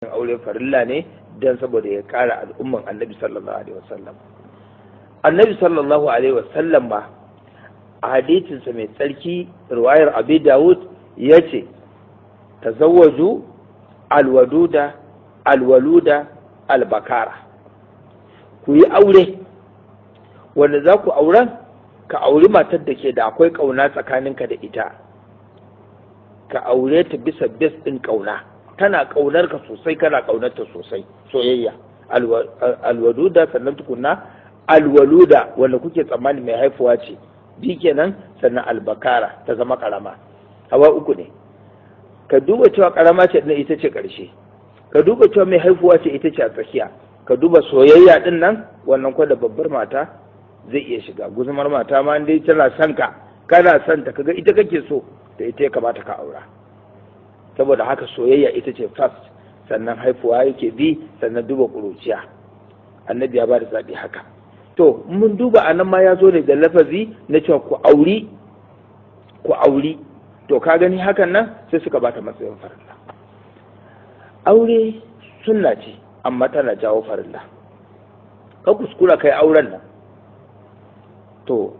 Aure farilla ne don saboda ya kara al'umman Annabi sallallahu alaihi wasallam. Annabi sallallahu alaihi wasallam ma a hadisinsa mai tsarki, riwayar Abi Dawud, ya ce: "Tazawwaju alwaduda alwaluda albakara." Ku yi aure wanda za ku auren, ka auri matar da ke da akwai ƙauna tsakaninka da ita. Ka aure ta bisa base ɗin ƙauna, tana ƙaunar ka sosai, kana ƙaunar ta sosai, soyayya. Alwaduda, sannan tukunna alwaluda, wanda kuke tsammani mai haifuwa ce, bi kenan, sannan albakara, ta zama karama. Hawa uku ne. Ka duba cewa karama ce din, ita ce ƙarshe. Ka duba cewa mai haifuwa ce, ita ce a tsakiya. Ka duba soyayya din nan, wannan kwa da babbar mata zai iya shiga. Guzumar mata ma, dai tana son ka, kana son ta, kaga ita kake so, da ita ya kamata ka aura. Saboda haka soyayya ita ce first, sannan haifuwa yake bi, sannan duba ƙuruciya. Annabi ya ba da zaɓi haka. To, mun duba a nan ma ya zo ne da lafazi na cewa ku auri, ku auri. To, ka gani, hakan nan sai suka bata matsayin farilla. Aure sunna ce, amma tana jawo farilla. Ka kuskura kai auren nan, to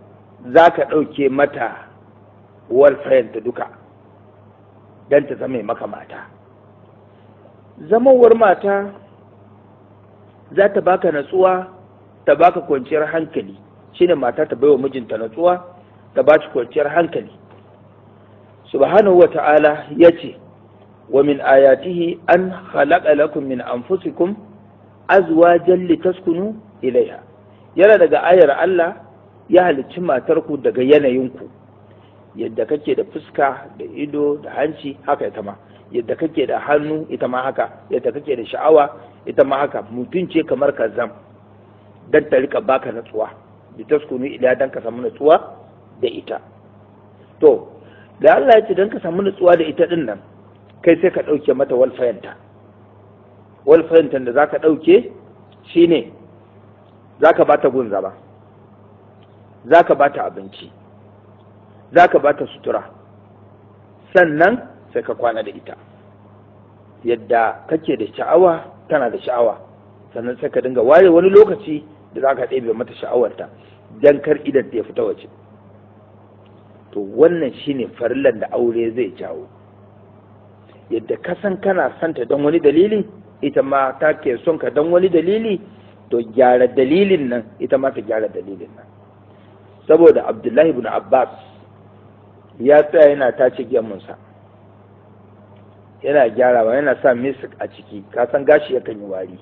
za ka ɗauke mata welfare ta duka don ta zama maka mata. Zamawar mata za ta baka natsuwa, ta baka kwanciyar hankali. Shine mata ta baiwa mijinta natsuwa, ta ba shi kwanciyar hankali. Subhanahu wa ta'ala ya ce: "Wa min ayatihi an khalaqa lakum min anfusikum azwajan litaskunu ilaiha." Yana daga ayar Allah ya halicci matarku daga yanayinku. Yadda kake da fuska da ido da hanci, haka ita ma. Yadda kake da hannu, ita ma haka. Yadda kake da sha'awa, ita ma haka. Mutum ce kamar ka zam, dan ta rika baka natsuwa. Litaskunu ilaiha, dan ka samu natsuwa da ita. To, da Allah ya ce dan ka samu natsuwa da ita din nan, kai sai ka ɗauke mata welfarenta. Welfarenta da zaka ɗauke shine zaka bata gun zama, zaka bata abinci, zaka bata sutura, sannan sai ka kwana da ita. Yadda kake da sha'awa, tana da sha'awa. Sannan sai ka dinga ware wani lokaci da za ka ɗebe mata sha'awarta don kar idan ta ya fita waje. To, wannan shine farillan da aure zai jawo. Yadda ka san kana santa don wani dalili, ita ma ta ke son ka don wani dalili. To, gyara dalilin nan, ita ma ta gyara dalilin nan. Saboda Abdullahi ibn Abbas ya tsaya yana tace gemunsa, yana gyarawa, yana sa misik a ciki. Ka san gashi yakan yi wari.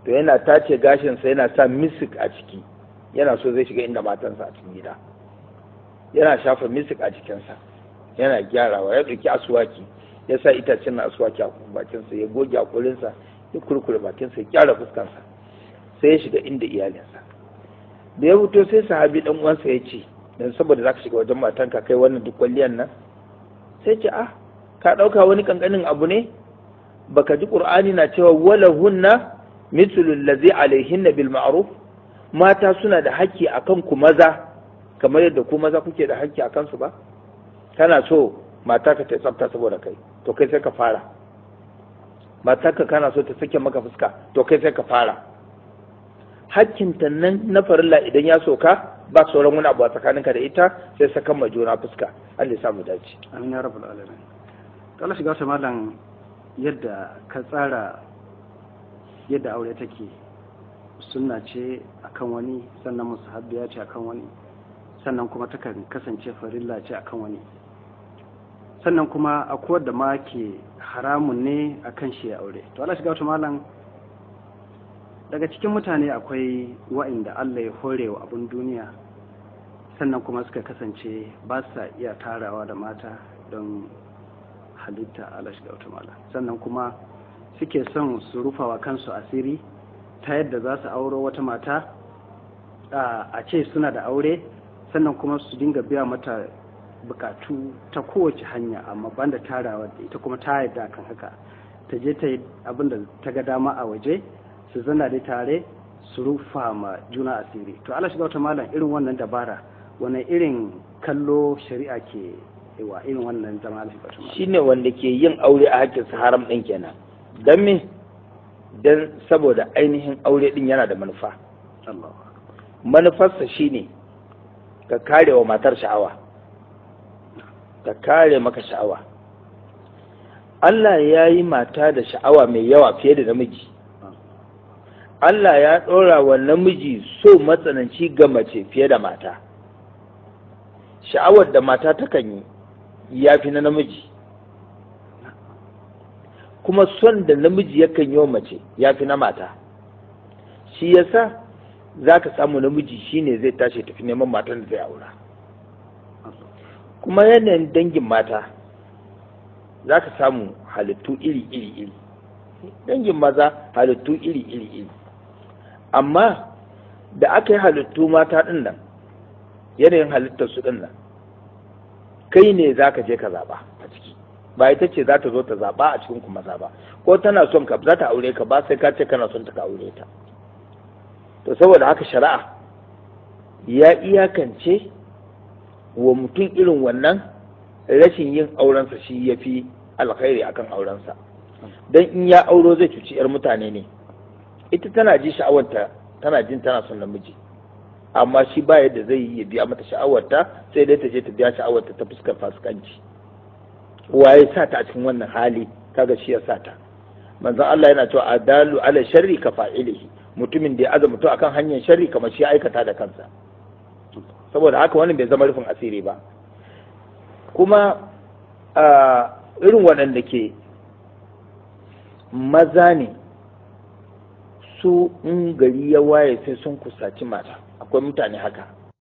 To, yana tace gashinsa, yana sa misik a ciki, yana so zai shiga inda matansa a cikin gida. Yana shafa misik a jikinsa, yana gyarawa. Ya ɗauki asuwaki, ya sa itacen na asuwaki a bakinsa, ya goge hakorinsa, ya kurkure bakinsa, ya gyara fuskansa, sai ya shiga inda iyalinsa. Da ya fito, sai sahabi dan uwansa ya ce, "Dan saboda zaka shiga wajen matanka kai wannan duk kwalliyan nan?" Sai ce, "Ah, ka ɗauka wani kankanin abu ne? Baka ji Qur'ani na cewa wala hunna mithlu allazi alaihinna bil ma'ruf? Mata suna da haƙƙi akan ku maza kamar yadda ku maza kuke da haƙƙi akan su ba? Kana so mata ka ta tsafta saboda kai, to kai sai ka fara. Matarka kana so ta sake maka fuska, to kai sai ka fara." Hakkinta nan na farilla idan ya soka, ba sauran wani abu a tsakaninka da ita sai sakan ma juna fuska. Allah ya samu dace. Amin ya rabbal alamin. Allah shiga wata malam, yadda ka tsara yadda aure take, sunna ce akan wani, sannan musahabbiya ce akan wani, sannan kuma takan kasance farilla ce akan wani, sannan kuma akwai da ma ke haramun ne akan shi ya aure. To, Allah shiga wata malam, daga cikin mutane akwai wa'inda Allah ya hore wa abun duniya, sannan kuma suka kasance ba sa iya tarawa da mata don halitta. Allah shiga wata malam, sannan kuma suke son su rufawa kansu asiri ta yadda za su auro wata mata, a ce suna da aure, sannan kuma su dinga biya mata bukatu ta kowace hanya, amma banda tarawa da ita. Kuma ta yadda kan haka, ta je ta yi abin da ta ga dama a waje, su zana dai tare, su rufa ma juna asiri. To, Allah shiga wata malam, irin wannan dabara, wani irin kallo shari'a ke wa irin wannan zama? Allah shiga wata malam. Shine wanda ke yin aure a hakkin sa haram din kenan. Don me? Don saboda ainihin aure din yana da manufa. Manufarsa shine ka kare wa matar sha'awa, ka kare maka sha'awa. Allah ya yi mata da sha'awa mai yawa fiye da namiji. Allah ya ɗora wa namiji so matsananci ga mace fiye da mata. Sha'awar da mata takan yi ya fi na namiji, kuma son da namiji yakan yi wa mace ya fi na mata. Shi yasa za ka samu namiji shine zai tashi tafi neman matan da zai aura. Kuma yanayin dangin mata za ka samu halittu iri iri iri, dangin maza halittu iri iri iri. Amma da aka yi halittu mata ɗin nan, yanayin halittar su ɗin nan, kai ne za ka je ka zaɓa a ciki, ba ita ce za ta zo ta zaɓa a cikin kuma maza ba. Ko tana son ka za ta aure ka ba sai ka ce kana son ta ka aure ta. To saboda haka shari'a ya iyakance wa mutum irin wannan rashin yin aurensa shi ya fi alkhairi akan aurensa. Don in ya auro zai cuci 'yar mutane ne. Ita tana ji sha'awarta, tana jin tana son namiji, amma shi ba yadda zai yi ya biya mata sha'awarta, sai dai ta je ta biya sha'awarta ta fuskar fasikanci. Waye sa ta a cikin wannan hali? Kaga shi ya sa ta. Manzon Allah yana cewa adalu ala sharri ka fa'ilihi, mutumin da ya aza mutum akan hanyar sharri kamar shi aikata da kansa. Saboda haka wannan bai zama rufin asiri ba. Kuma irin waɗanda ke maza ne su in gari ya waye sai sun kusaci mata, akwai mutane haka.